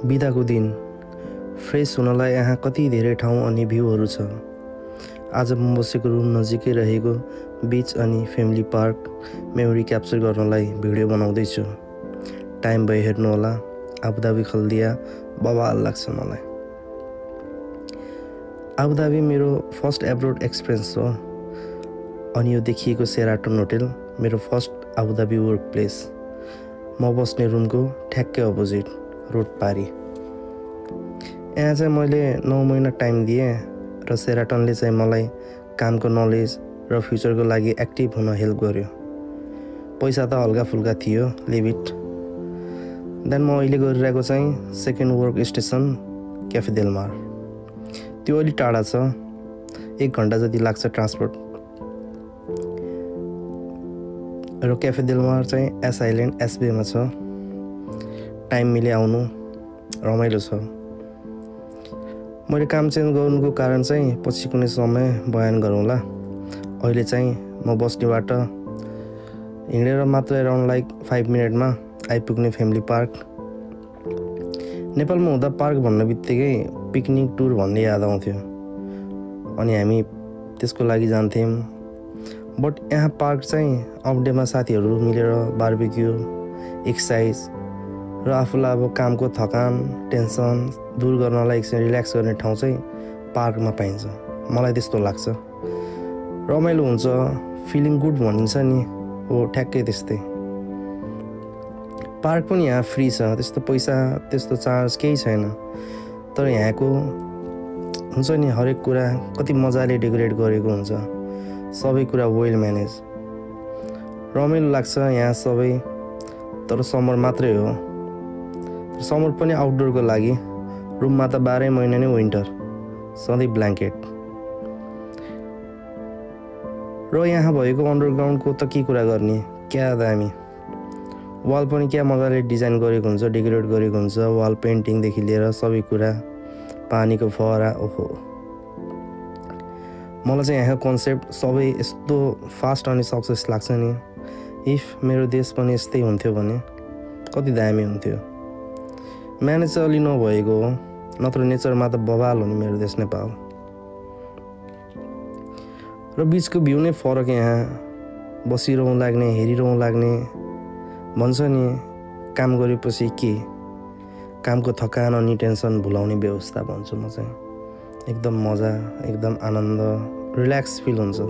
बिदाको दिन फ्रेस हुनलाई यहाँ कति धेरै ठाउँ अनि भ्यूहरू छ। आज म बसेको रुम नजिकै रहेको बीच अनि फ्यामिली पार्क मेमोरी क्याप्चर गर्नलाई भिडियो बनाउँदैछु। टाइम भयो हेर्नुहोला। आबुधाबी खल्दिया बवाल लाग्छ मलाई। आबुधाबी मेरो फर्स्ट एब्रोड एक्सपिरियन्स हो अनि यो देखिएको सेराटन होटल मेरो फर्स्ट आबुधाबी वर्क प्लेस। म बस्ने रुमको ठ्याक्कै अपोजिट रोड पारी। यहाँ चाहिँ मैले 9 महिना टाइम दिएँ र सेराटनले चाहिँ मलाई कामको नलेज र फ्युचरको लागि एक्टिभ हुन हेल्प गर्यो। पैसा त हल्का फुल्का थियो, लिमिट। देन म अहिले गरिरहेको चाहिँ second work station cafe Del Mar. त्यो अलि टाढा छ, 1 घन्टा जति लाग्छ ट्रान्सपोर्ट। र क्याफे डेल मार चाहिँ एस आइल्यान्ड एसबीमा छ। टाइम मिले आउनु, रमाइलो छ। मैले काम चेन्ज गर्नुको कारण चाहिँ पछि कुनै समय बयान गरौँला। अहिले चाहिँ म बस्नेबाट हिँडेर मात्र अराउन्ड लाइक 5 मिनटमा आइपुग्ने फ्यामिली पार्क। नेपालमा हुँदा पार्क भन्ने बित्तिकै पिकनिक टुर भन्ने याद आउँथ्यो अनि हामी त्यसको लागि जान्थ्यौँ। बट यहाँ पार्क चाहिँ अफडेमा साथीहरू मिलेर बारबेक्यू, एक्सर्साइज र आफूलाई अब कामको थकान, टेन्सन दूर गर्नलाई एकछिन रिल्याक्स गर्ने ठाउँ चाहिँ पार्कमा पाइन्छ। मलाई त्यस्तो लाग्छ। रमाइलो हुन्छ, फिलिङ गुड भनिन्छ नि, हो ठ्याक्कै त्यस्तै। पार्क पनि यहाँ फ्री छ, त्यस्तो पैसा त्यस्तो चार्ज केही छैन। तर यहाँको हुन्छ नि हरेक कुरा कति मजाले डेकोरेट गरेको हुन्छ, सबै कुरा वेल म्यानेज। रमाइलो लाग्छ यहाँ सबै। तर समर मात्रै हो। समर पनि आउटडोरको लागि। रुममा त 12 महिना नै विन्टर, सधैँ ब्ल्याङ्केट। र यहाँ भएको अन्डरग्राउन्डको त के कुरा गर्ने, क्या दामी। वाल पनि क्या मजाले डिजाइन गरेको हुन्छ, डेकोरेट गरेको हुन्छ। वाल पेन्टिङदेखि लिएर सबै कुरा, पानीको फहरा, ओहो। मलाई चाहिँ यहाँको कन्सेप्ट सबै यस्तो फास्ट अनि सक्सेस लाग्छ नि। इफ मेरो देश पनि यस्तै हुन्थ्यो भने कति दामी हुन्थ्यो। म्यानेज चाहिँ अलि नभएको हो, नत्र नेचरमा त बवाल हो नि मेरो देश नेपाल। र बिचको भ्यू नै फरक। यहाँ बसिरहँ लाग्ने, हेरिरहँ लाग्ने। भन्छ नि काम गरेपछि के, कामको थकान अनि टेन्सन भुलाउने व्यवस्था भन्छु म चाहिँ। एकदम मजा, एकदम आनन्द, रिल्याक्स फिल हुन्छ।